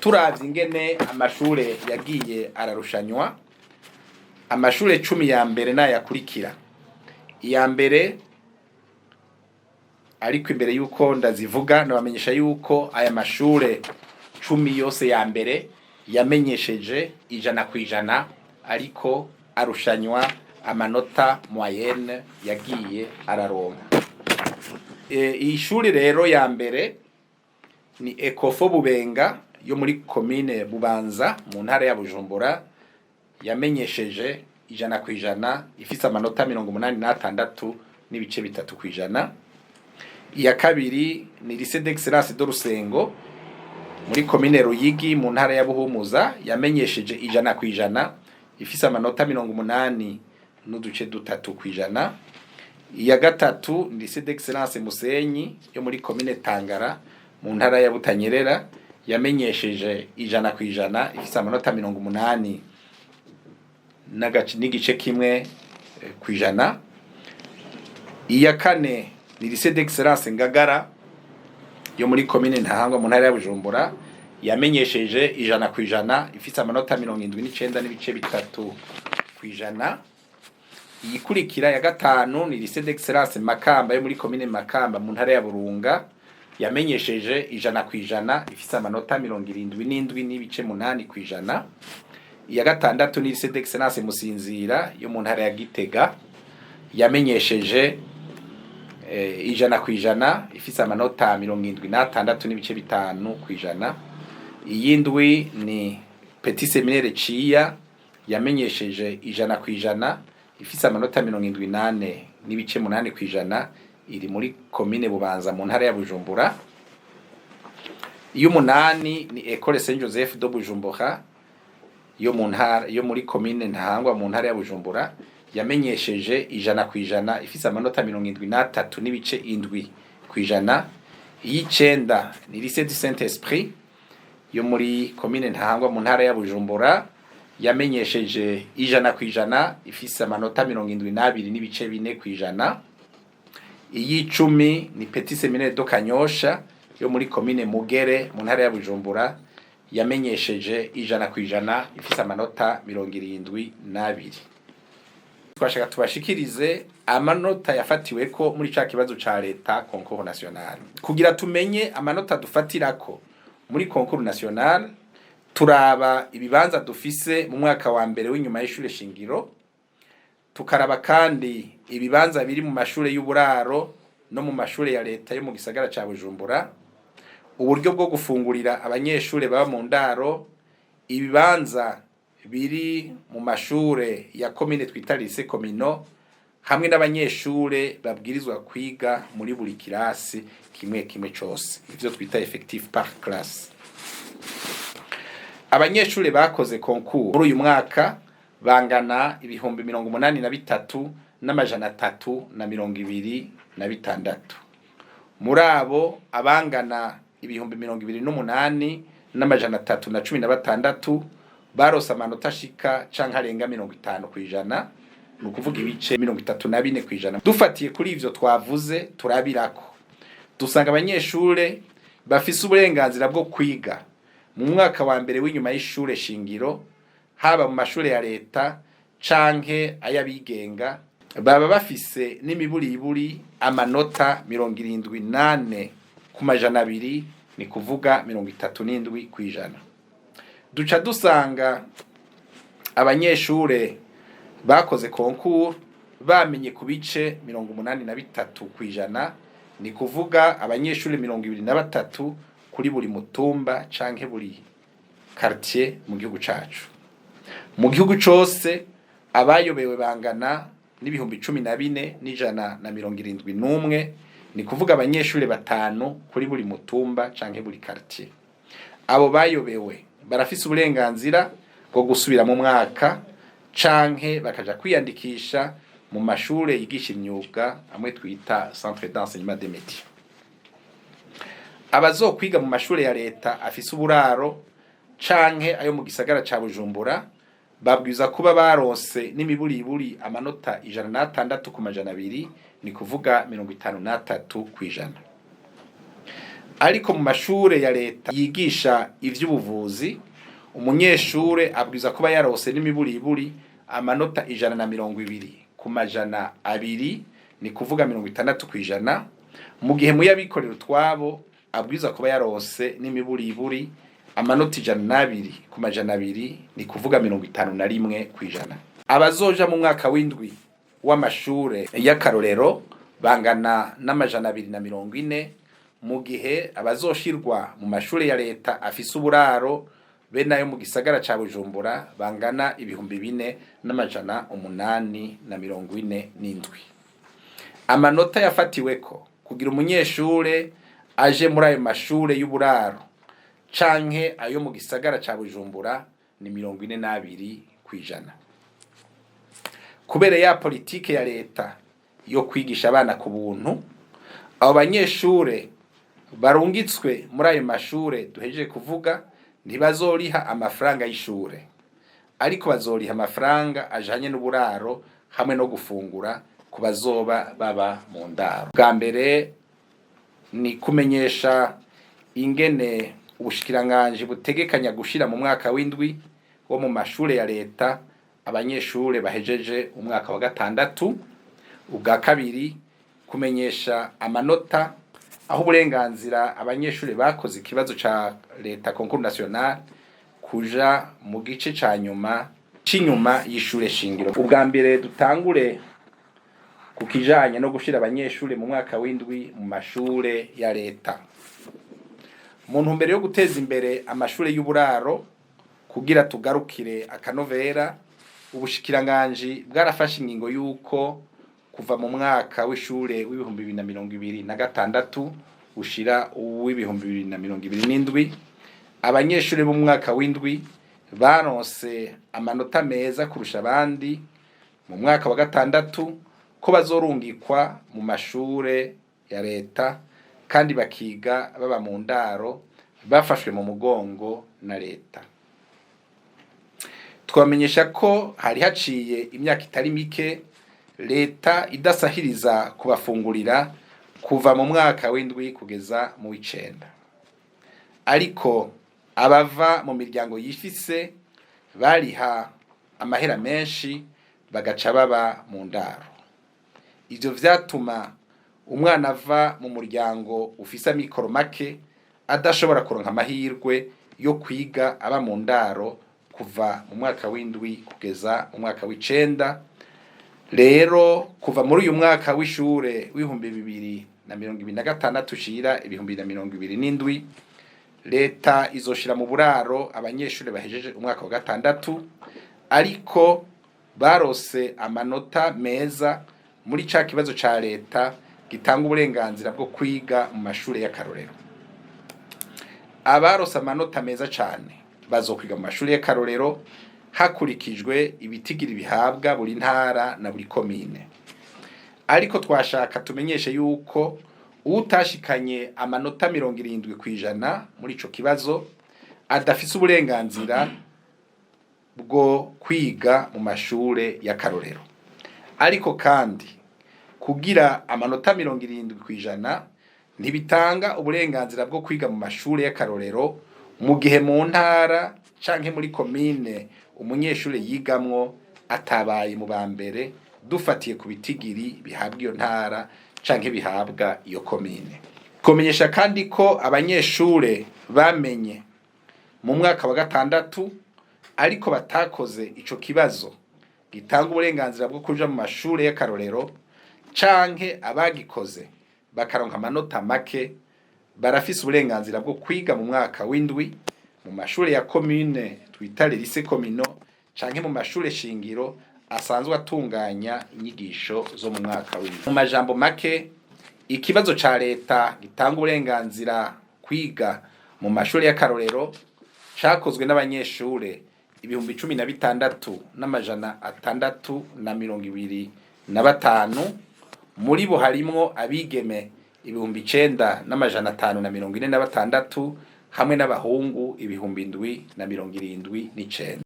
Turavye ingene amashure yagiye ararushanywa, amashure 10 ya mbere nayakurikira. Iya mbere, ariko imbere yuko ndazivuga, nabamenyesha yuko aya mashure 10 yose ya mbere yamenyesheje 100%, ariko arushanywa amanota moyenne yagiye araronka. Iyi shuri rero ya mbere ni Ecofo Bubenga yo muri komine Bubanza mu ntara ya Bujumbura, yamenyesheje 100% ifise amanota 86.3%. Iya kabiri ni Lycée d'Excellence de Rusengo muri komine Ruyigi mu ntara ya Buhumuza, yamenyesheje 100% ifise amanota 80.3%. Iya gatatu ni Lycée d'Excellence Musenyi yo muri komine Tangara mu ntara ya Butanyerera, yamenyesheje 100% ifise amanota 80.1%. Iya kane ni Lycée d'Excellence Ngagara yo muri komine Ntahangwa mu ntara ya Bujumbura, yamenyesheje 100% ifise amanota 79.3%. Iyikurikira ya gatanu ni Lycée d'Excellence Makamba yo muri komine Makamba mu ntara ya Burunga, yamenyesheje 100% ifise amanota 77.8%. Iya gatandatu ni Lycée d'Excellence Musinzira yo mu ntara ya Gitega, yamenyesheje 100% ifise amanota 76.5%. Iyindwi ni Petit Séminaire Ciya, yamenyesheje 100% ifise amanota 74.8%, iri muri komine Bubanza mu ntara ya Bujumbura. Iy'umunani ni Ecole Saint Joseph de Bujumbura yo mu ntara yo muri komine Ntahangwa mu ntara ya Bujumbura, yamenyesheje 100% ifise amanota 73.7%. Iy'icenda ni Lycée du Saint Esprit yo muri komine Ntahangwa mu ntara ya Bujumbura, yamenyesheje 100% ifise amanota 72.4%. Iy'icumi ni Petit Séminaire de Kanyosha yo muri komine Mugere mu ntara ya Bujumbura, yamenyesheje 100% ifise amanota 72. Twashaka tubashikirize amanota yafatiweko muri ca kibazo ca leta, concours national. Kugira tumenye amanota dufatirako muri concours national, turaba ibibanza dufise mu mwaka wa mbere w'inyuma y'ishure shingiro, tukaraba kandi ibibanza biri mu mashure y'uburaro no mu mashure ya leta yo mu gisagara ca Bujumbura, uburyo bwo gufungurira abanyeshure baba mu ndaro, ibibanza biri mu mashure ya komine twita lycée communaux, hamwe n'abanyeshure babwirizwa kwiga muri buri kirasi kimwe kimwe cose, ivyo twita effectif par classe. Abanyeshure bakoze concours muri uyu mwaka bangana 83,326. Muri abo, abangana 28,316 barose amanota ashika canke arenga 50%, ni ukuvuga ibice 34%. Dufatiye kuri ivyo twavuze, turabirako dusanga abanyeshure bafise uburenganzira bwo kwiga mu mwaka wa mbere w'inyuma y'ishure shingiro, haba mu mashure ya leta canke ay'abigenga, baba bafise n'imiburiburi amanota 74 ku 200, ni kuvuga 37%. Duca dusanga abanyeshure bakoze concours bamenye ku bice 83%, ni kuvuga abanyeshure 23 kuri buri mutumba canke buri quartier mu gihugu cacu. Mu gihugu cose, abayobewe bangana n'14,171, ni kuvuga abanyeshure batanu kuri buri mutumba canke buri quartier. Abo bayobewe barafise uburenganzira bwo gusubira mu mwaka canke bakaja kwiyandikisha mu mashure yigisha imyuga, amwe twita centre d'enseignement des métiers. Abazokwiga mu mashure ya leta afise uburaro canke ayo mu gisagara ca Bujumbura babwiza kuba baronse n'imiburiburi amanota 106 ku 200, ni kuvuga 53%. Ariko mu mashure ya leta yigisha ivy'ubuvuzi, umunyeshure abwiza kuba yarose n'imiburiburi amanota 120 ku 200, ni kuvuga 60%, mu gihe mu y'abikorera utwabo abwiza kuba yarose n'imiburiburi amanota 102 ku 200, ni kuvuga 51%. Abazoja mu mwaka w'indwi w'amashure y'akarorero bangana n'240, mu gihe abazoshirwa mu mashure ya leta afise uburaro be nayo mu gisagara ca Bujumbura bangana 4847. Amanota yafatiweko kugira umunyeshure aje muri ayo mashure y'uburaro canke ayo mu gisagara ca Bujumbura ni 42%. Kubera ya politike ya leta yo kwigisha abana ku buntu, abo banyeshure barungitswe muri ayo mashure duhejeje kuvuga ntibazoriha amafaranga y'ishure, ariko bazoriha amafaranga ajanye n'uburaro hamwe no gufungura ku bazoba baba mu ndaro. Bwa mbere ni kumenyesha ingene ubushikiranganji butegekanya gushira mu mwaka w'indwi wo mu mashure ya leta abanyeshure bahejeje umwaka wa gatandatu. Ubwa kabiri, kumenyesha amanota aho uburenganzira abanyeshure bakoze ikibazo ca leta concours national kuja mu gice ca nyuma c'inyuma y'ishure shingiro. Ubwa mbere dutangure ku kijanye no gushira abanyeshure mu mwaka w'indwi mu mashure ya leta. Mu ntumbero yo guteza imbere amashure y'uburaro kugira tugarukire akanovera, ubushikiranganji bwarafashe ingingo y'uko kuva mu mwaka w'ishure w'2026 ushira uw'2027 abanyeshure bo mu mwaka w'indwi baronse amanota meza kurusha abandi mu mwaka wa gatandatu ko bazorungikwa mu mashure ya leta kandi bakiga baba mu ndaro bafashwe mu mugongo na leta. Twamenyesha ko hari haciye imyaka itari mike leta idasahiriza kubafungurira kuva mu mwaka w'indwi kugeza mu w'icenda, ariko abava mu miryango yifise bariha amahera menshi bagaca baba mu ndaro. Ivyo vyatuma umwana ava mu muryango ufise amikoro make adashobora kuronka amahirwe yo kwiga aba mu ndaro kuva mu mwaka w'indwi kugeza mu mwaka w'icenda. Rero kuva muri uyu mwaka w'ishure w'2026 ushira 2027, leta izoshira mu buraro abanyeshure bahejeje umwaka wa gatandatu ariko barose amanota meza muri ca kibazo ca leta gitanga uburenganzira bwo kwiga mu mashure y'akarorero. Abarose amanota meza cane bazokwiga mu mashure y'akarorero hakurikijwe ibitigiri bihabwa buri ntara na buri komine. Ariko twashaka tumenyeshe yuko utashikanye amanota 70% muri ico kibazo adafise uburenganzira bwo kwiga mu mashure y'akarorero. Ariko kandi kugira amanota 70% ntibitanga uburenganzira bwo kwiga mu mashure y'akarorero mu gihe mu ntara canke muri komine umunyeshure yigamwo atabaye mu ba mbere dufatiye ku bitigiri bihabwa iyo ntara canke bihabwa iyo komine. Kumenyesha kandi ko abanyeshure bamenye mu mwaka wa gatandatu ariko batakoze ico kibazo gitanga uburenganzira bwo kuja mu mashure y'akarorero canke abagikoze bakaronka amanota make barafise uburenganzira bwo kwiga mu mwaka w'indwi mu mashure ya commune twita les lycées communaux canke mu mashure shingiro asanzwe atunganya inyigisho zo mu mwaka w'indwi. Mu majambo make, ikibazo ca leta gitanga uburenganzira kwiga mu mashure y'akarorero cakozwe n'abanyeshure 16,625, muri bo harimwo abigeme 9,546 hamwe n'abahungu 7,079.